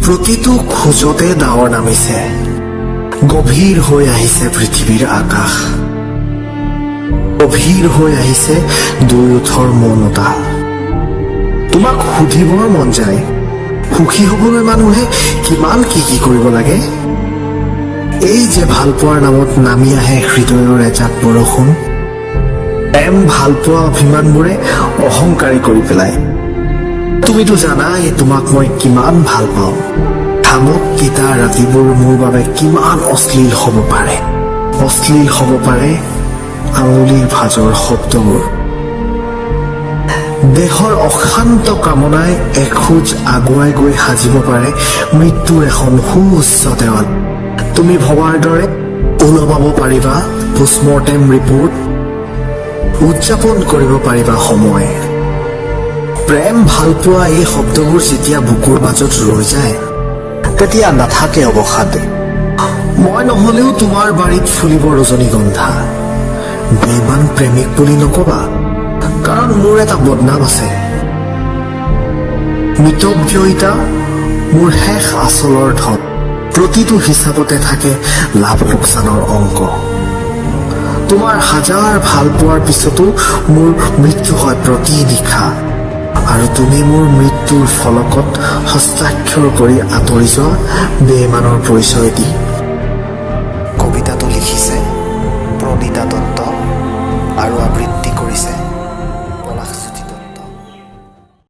প্ৰতিটো খোজতে ডাৱৰ নামিছে, গভীৰ হৈ আহিছে পৃথিৱীৰ আকাশ, গভীৰ হৈ আহিছে দুয়োঠৰ মৌনতা। তোমাক সুধিবৰ মন যায়, সুখী হবলৈ মানুহে কিমান কি কি কৰিব লাগে? এই যে ভালপোৱাৰ নামত নামি আহে হৃদয়ৰ এজাক বৰষুণ। প্ৰেম, ভালপোৱা, অভিমানবোৰে অহংকাৰী কৰি পেলায়। তুমিতো জানাই তোমাক মই কিমান ভাল পাওঁ। থামক তিতা ৰাতিবোৰ মোৰ বাবে কিমান অশ্লীল হ'ব পাৰে। অশ্লীল হ'ব পাৰে আঙুলিৰ ভাঁজৰ শব্দবোৰ। দেহৰ অশান্ত কামনাই এখোজ আগুৱাই গৈ সাজিব পাৰে মৃত্যুৰ এখন সুউচ্চ দেৱাল। তুমি ভবাৰ দৰে ওলমাব পাৰিবা পোষ্টমৰ্টেম ৰিপৰ্ট, উদযাপন কৰিব পাৰিবা সময়। প্ৰেম, ভালপোৱা এই শব্দবোৰ যেতিয়া বুকুৰ মাজত ৰৈ যায়, তেতিয়া নাথাকে অৱসাদ। মই নহলেও তোমাৰ বাৰীত ফুলিব ৰজনীগন্ধা। বেইমান প্ৰেমিক বুলি নকবা, কাৰণ মোৰ এটা বদনাম আছে। মিতব্যয়িতা মোৰ শেষ আচলৰ ধন। প্ৰতিটো হিচাপতে থাকে লাভ লোকচানৰ অংক। তোমাৰ হাজাৰ ভাল পোৱাৰ পিছতো মোৰ মৃত্যু হয় প্ৰতি নিশা আৰু তুমি মোৰ মৃত্যুৰ ফলকত হস্তাক্ষৰ কৰি আঁতৰি যোৱা বেইমানৰ পৰিচয় দি।